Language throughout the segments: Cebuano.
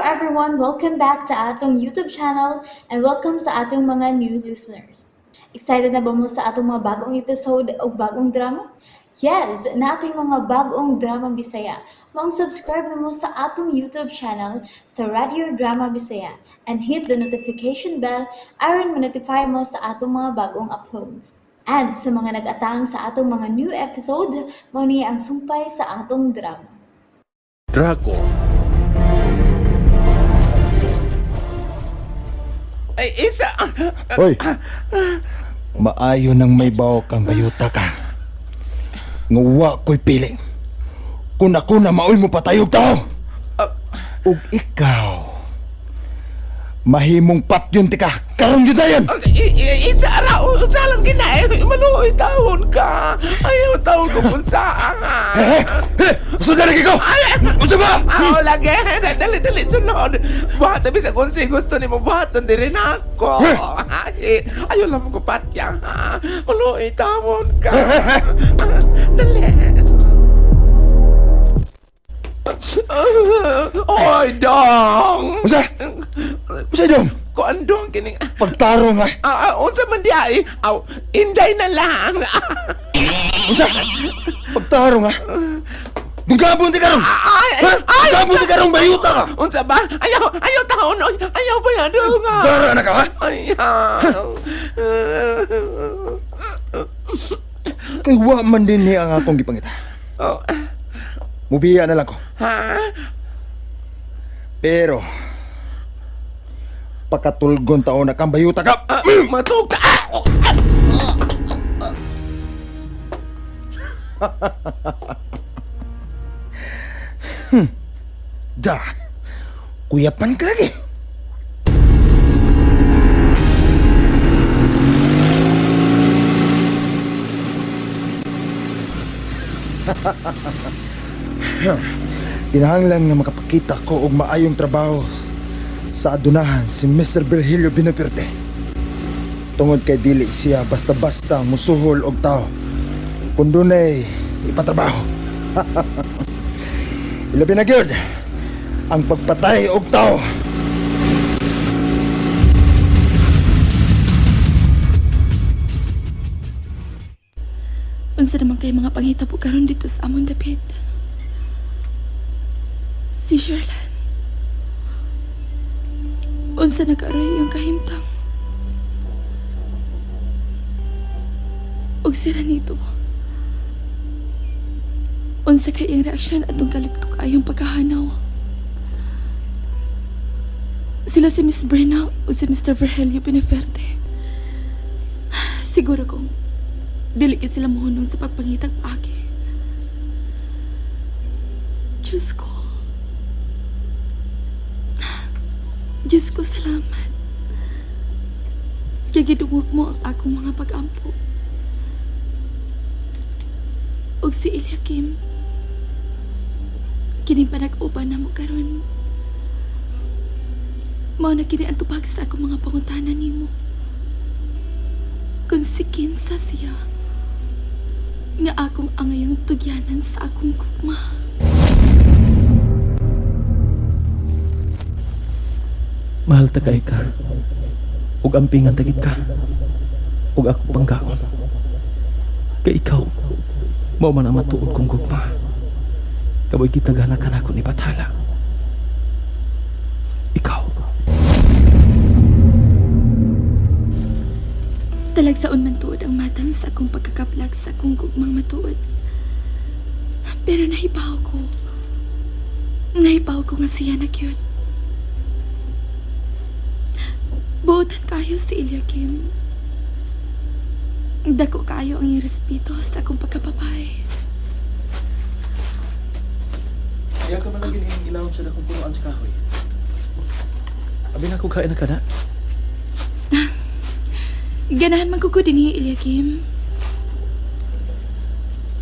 everyone! Welcome back to atong YouTube channel and welcome sa atong mga new listeners. Excited na ba mo sa atong mga bagong episode o bagong drama? Yes, nating mga bagong drama Bisaya. Maong subscribe na mo sa atong YouTube channel sa Radio Drama Bisaya and hit the notification bell aron ma-notify mo sa atong mga bagong uploads. And sa mga nag-atang sa atong mga new episode, mao ni ang sumpay sa atong drama. Draco. Ay, isa. Hoy! Maayo nang may bawok ang bayuta ka. Nguwa ko'y pili. Kung ako na maoy mo patayog tao. Ug ikaw, mahimong patyon ti ka. Karon yun dayon! Isa ara, unsa lang ginae, maluoy taon ka. Ayaw taon ko kung saan. Eh, eh! Unsa na lagi ko? Unsa ba? Ako lagi, dali dali sunod. Buhat bisa kung si gusto nimo buhaton diri na ako. Ay, ayaw lang ko patyang ha. Maluoy taon ka. Dali. Oy, dong. Unsa? Unsa dong? Kuan dong kining Pagtarong ha? Unsa man di ay? Aw, inday na lang. Unsa? Pagtarong ha? Dungkabon ti karon! Ay, Ha? ay, Dungkabon ti karon bayuta ka! Unsa ba? Ayaw, ayaw taon, oy. Ayaw ba yan dong? Dara na ka ha? Ayaw. Kay wa man din niya ang akong gipangita. Oh, Mubiya na lang ko. ha? Pero pakatulgon taon na kang bayuta ka. Ah, matuka. Ah, oh, ah. Da. Kuyapan ka lagi. Kinahanglan nga makapakita ko og maayong trabaho sa adunahan si Mr. Virgilio Binoperte. Tungod kay dili siya basta-basta musuhol og tao. Kung dunay ipatrabaho. Ilabi na gyud ang pagpatay og tao. Unsa naman kay mga panghitabo karon dito sa amon dapit? Si Sherlan. Unsa na karoy iyang kahimtang? Og si Ranito. Unsa kay iyang reaksyon atong kalit ko kaayong pagkahanaw? Sila si Miss Brenna o si Mr. Virgilio Pineferte. Siguro kung dili gid sila mohunong sa pagpangitag paagi. Diyos ko. Diyos ko, salamat. Kaya gidungog mo ang akong mga pag-ampo. Og si Eliakim, kining panag-uban na mo karon. Mao na kini ang tubag sa akong mga pangutana nimo. Kung si kinsa siya, nga akong angayong tugyanan sa akong gugma. Mahal ta kay ka. Ug ampingan tagit ka. Ug ako panggaon. Kay ikaw, mao man ang matuod kong gugma. Kaboy kita ganakan ako ni Bathala. Ikaw. Talagsaon man tuod ang matang sa akong pagkakaplag sa akong gugmang matuod. Pero nahibaw ko. Nahibaw ko nga siya na cute. Buotan kayo si Eliakim. Dako kayo ang iyang respeto sa akong pagkapapay. Iya ka man lagi ning ilawom sa dakong punuan sa kahoy. Abi na ko kain na kada. Ganahan man ko ko din ni Eliakim.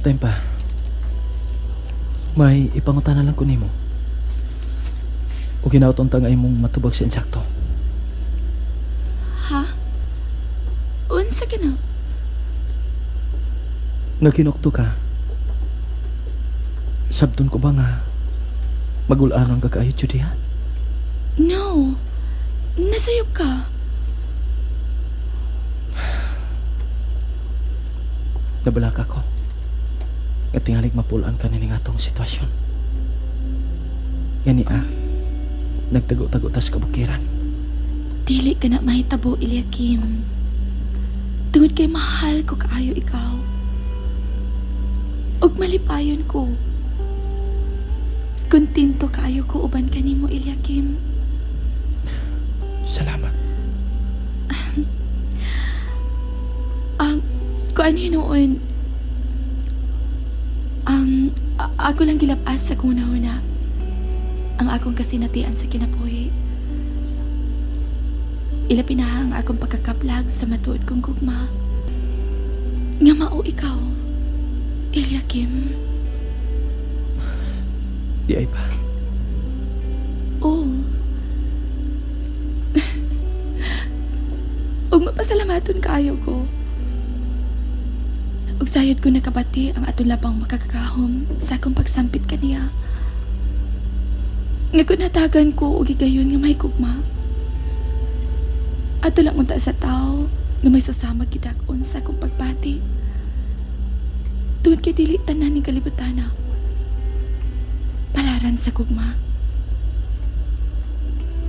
Time pa. May ipangutana lang ko nimo. O ginaot unta nga imong matubag sa insakto. Ha? Unsa ka na? Naghinukto ka. Sabton ko ba nga magulanon ka kaayo, Judy, ha? No. Nasayop ka. Nabalaka ko. Nga tingalig mapulaan ka nining atong sitwasyon. Gani ah, nagtago-tago tas kabukiran. Dili ka na mahitabo, Eliakim. Tungod kay mahal ko kaayo ikaw. Ug malipayon ko. Kontento kaayo ko uban kanimo, Eliakim. Salamat. Ang kuan hinuon. Ang ako lang gilapas sa kong una. Ang akong kasinatian sa kinabuhi. Ila pinaha ang akong pagkakaplag sa matuod kong gugma. Nga mao ikaw, Eliakim. Di ay pa. Oo. Ug mapasalamaton kaayo ko. Ug sayod ko nakabati ang atong labang makakakahom sa akong pagsampit kaniya. Nga kun hatagan ko og higayon nga may gugma. Ato lang unta sa tao nga may susama gidak-on sa akong pagbati. Tungod kay dili tanan ning kalibutan na. Palaran sa gugma.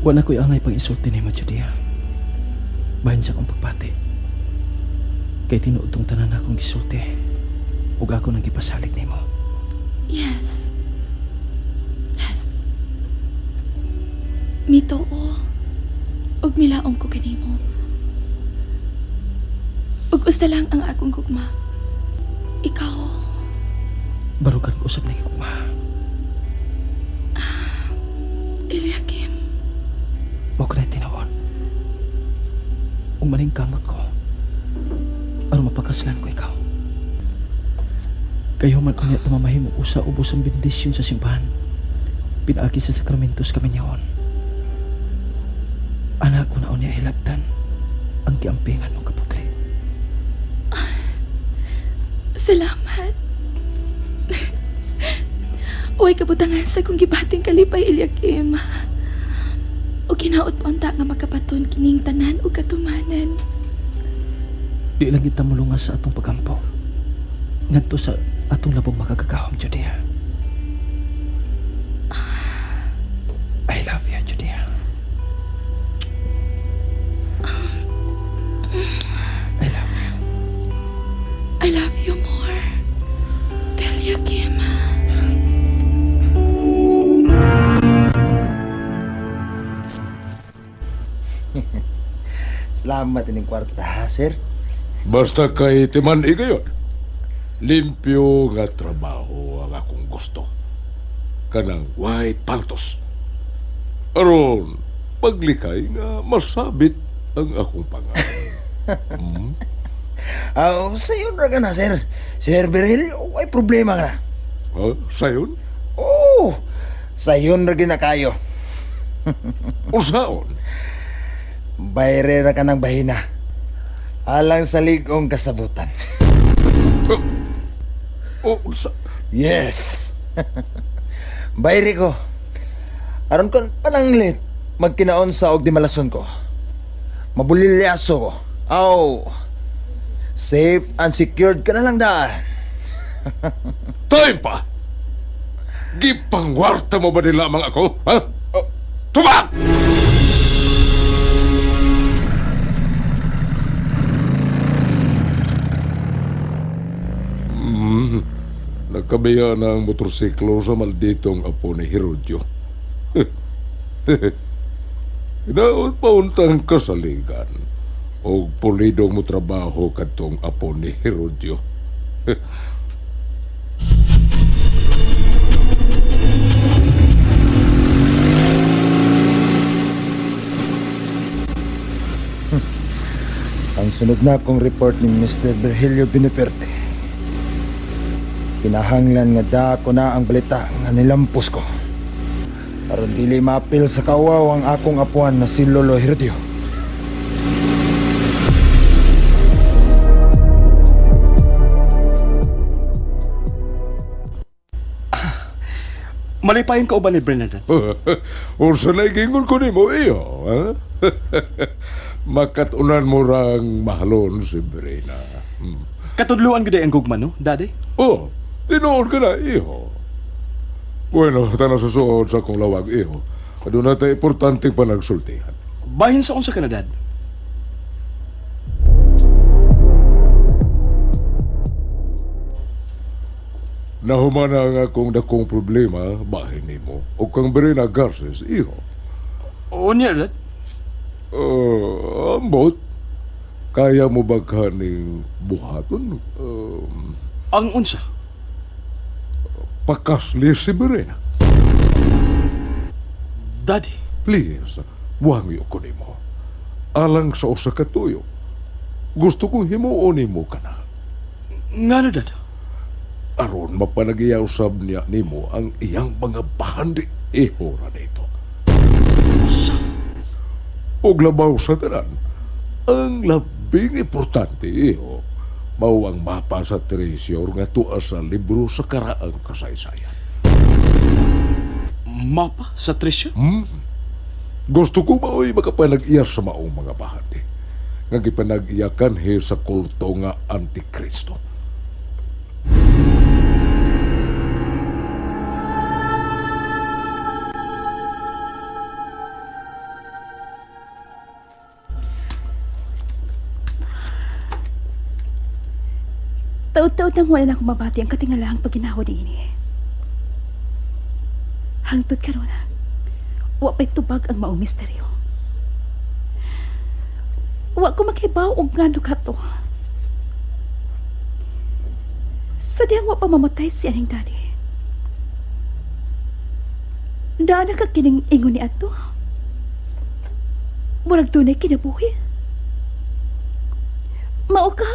Wala ko'y angay pag-insulti nimo, Judea. Bahin sa akong pagbati. Kay tinuod tong tanan akong gisulti. Ug ako nang gipasalig nimo. Yes. Yes. Mitoo. Ug milaom ko kanimo. Ug usa lang ang akong gugma. Ikaw. Barugan ko usab ning gugma. Eliakim. Mao ko na tinawon. Ug maning kamot ko. Aron mapakaslan ko ikaw. Kayo man unya tamamahimo usa ubos ang bendisyon sa simbahan. Pinaagi sa sakramentos kaminyahon. Anak ko na unya hilabtan ang giampingan mong kaputli. Salamat. Uy, kabutangan sa kong gibating kalipay, Eliakim. O kinaot po unta nga makapaton kining tanan o katumanan. Di lang kita mulungan sa atong pagampo. Ngadto sa atong labong makagagahom, Judea. I love you, Judea. I love you. I love you more, Eliakim. Salamat ining kwarta ha, sir. Basta kay timan igayon. Limpyo nga trabaho ang akong gusto. Kanang way paltos. Aron, paglikay nga masabit ang akong pangalan. Ah, sayon ra ka na, sir. Sir Virgilio, way problema ka na. Ha? Sayon? Oh, sayon ra gyud na kayo. Usaon? Bayre ra ka ng bahina. Alang sa ligong kasabutan. O, unsa? Yes. Bayre ko. Aron kon pananglit magkinaon sa og di malason ko. Mabulilyaso ko. Aw. Safe and secured ka na lang daan. Time pa! Gipangwarta mo ba nila lamang ako? Ha? Oh, Tumak! Nagkabiya na ang motorsiklo sa malditong apo ni Herodio. Hinaot pa untang kasaligan o pulidong mo trabaho kadtong apo ni Herodio. Ang sunod na akong report ni Mr. Virgilio Binuperte. Kinahanglan nga da ko na ang balita nga nilampos ko. Aron dili maapil sa kawaw ang akong apuan na si Lolo Herdio. Malipayon ka uban ni Bernadette. Unsa na gingon ko nimo iyo, ha? Makatunan mo rang mahalon si Brina. Hmm. Katudluan gud ang gugma no, Daddy. Oh, tinuod ka na, iho. Bueno, tanaw sa suod sa akong lawag, iho. Doon na tayo importante pa nagsultihan. Bahin sa unsa ka na, Dad? Nahumana ang akong dakong problema, bahin nimo. O kang Brina Garces, iho. Unya, Dad. Ambot, kaya mo ba kaning buhaton? Ang unsa? Pakasli si Brina. Daddy. Please, wangyo ko nimo. Alang sa usa ka tuyo. Gusto kong himuon nimo kana. Ngano, Dad? Aron mapanagiya usab niya nimo ang iyang mga bahandi ihora nito. Sa? Og labaw sa tanan, ang labing importante iho, mao ang mapa sa treasure nga tuwa sa libro sa karaang kasaysayan. Mapa sa treasure? Gusto ko mao'y makapanag-iya sa maong mga bahandi nga gipanag-iyakan he sa kulto nga Antikristo. Taod-taod nang wala na akong mabati ang katingalahang paginawa ni ini. Hangtod karon, wa pa'y tubag ang maong misteryo. Wa ko makibaw og ngano ka to. Sa diyang wa pa mamatay si aning daddy. Daan na ka kining ingon ni ato. Murag dunay kinabuhi. Mao ka?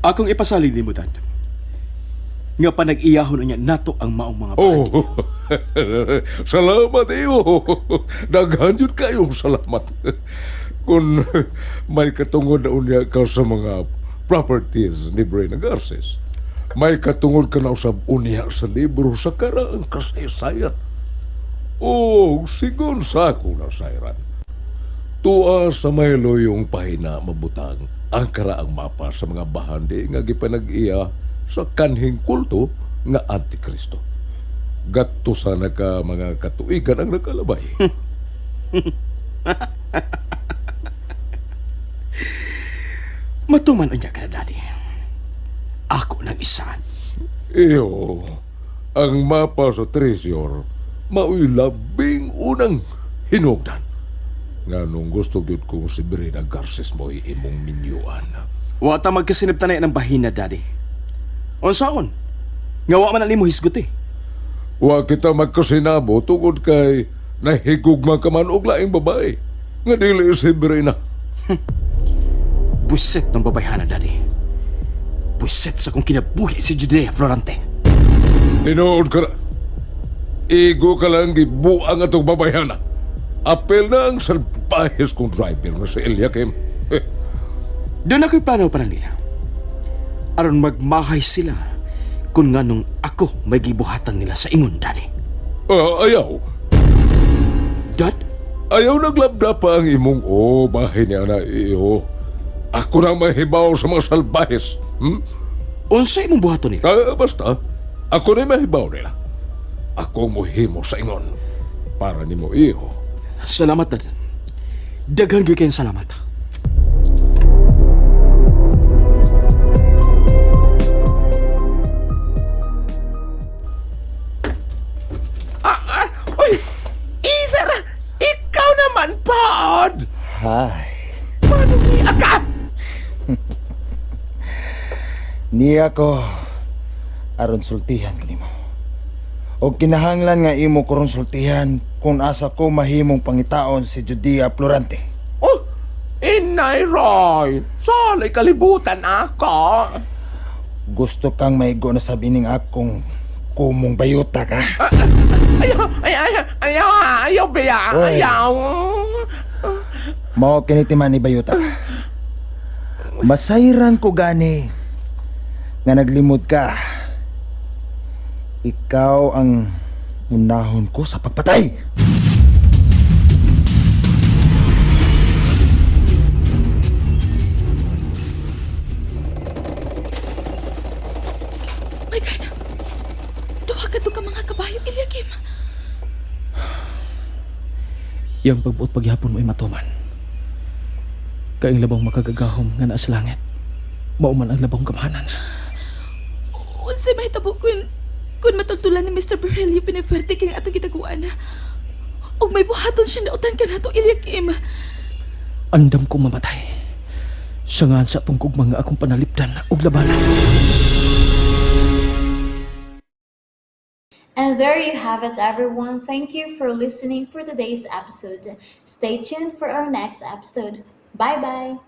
Akong ipasalig nimo, Dad. Nga panag-iyahon niya nato ang maong mga bahandi. Oh, salamat iyo. Daghan jud kayong salamat. Kung may katungod na unya ka sa mga properties ni Brina Garces, may katungod ka na usab unya sa libro sa karaang kasaysayan. Oh, sigon sa ako na sayran. Tuwa sa may luyong pahina mabutang ang karaang mapa sa mga bahandi nga gipanag-iya sa kanhing kulto nga Antikristo. Gatto sana ka mga katuigan ang nakalabay. Matuman unya ka na, Daddy. Ako nang isaan. Iyo, ang mapa sa treasure mao'y labing unang hinugdan. Nga nung gusto gyud kong si Brina Garces mo imong minyuan. Wa ta magkasinabtanay ng bahina, Daddy. Unsaon? Nga wa man na nimo hisgot eh. Wa kita magkasinabo tungod kay nahigugma ka man og laing babae. Nga dili si Brina. Buset ng babayhana, Daddy. Buset sa kong kinabuhi si Judea Florante. Tinuod ka na. Igo ka lang gibuang atong babayhana. Apel na ang salbahis kong driver nga si Eliakim. Eh, Doon ako'y plano para nila. Aron magmahay sila kung nganong ako may gibuhatan nila sa ingon, Daddy. Ayaw. Dad, Ayaw naglabda pa ang imong o bahay niya na iyo. Ako na mahibaw sa mga salbahis. Hmm? unsa imong buhaton nila? Basta, ako na mahibaw nila. Ako muhimo sa ingon para nimo iho. Salamat, Dad. Daghan gyud kayong salamat. Ah, uy! Isar! Ikaw naman, pod! Ay, Paano ni Aka? niya ko aron sultihan ko nimo. Og kinahanglan nga imo karon sultihan kung asa ko mahimong pangitaon si Judea Florante. Oh! Inay Roy! Salay kalibutan ako! Gusto kang maigo na sabihin akong kumong bayuta ka. Ayaw! Ayaw! Ayaw! Ayaw! Ayaw, Bea! Oy. Ayaw! Mao kini timan ni bayuta. Masayran ko gani nga naglimot ka. Ikaw ang unahon ko sa pagpatay. My God! Duha ka to ka mga kabayo, Eliakim. Iyang pagbuot pagyapon mo ay matuman. Kaing labong makagagahom nga naa sa langit. Mao man ang labong gamhanan. Unsay mahitabo kun matultulan ni Mr. Virgilio Penafuerte kini atong gitaguan na. Ug may buhaton siya nautan kanato, Eliakim. Andam kong mamatay. Sa ngan sa atong gugma nga akong panalipdan ug labanan. And there you have it, everyone. Thank you for listening for today's episode. Stay tuned for our next episode. Bye bye.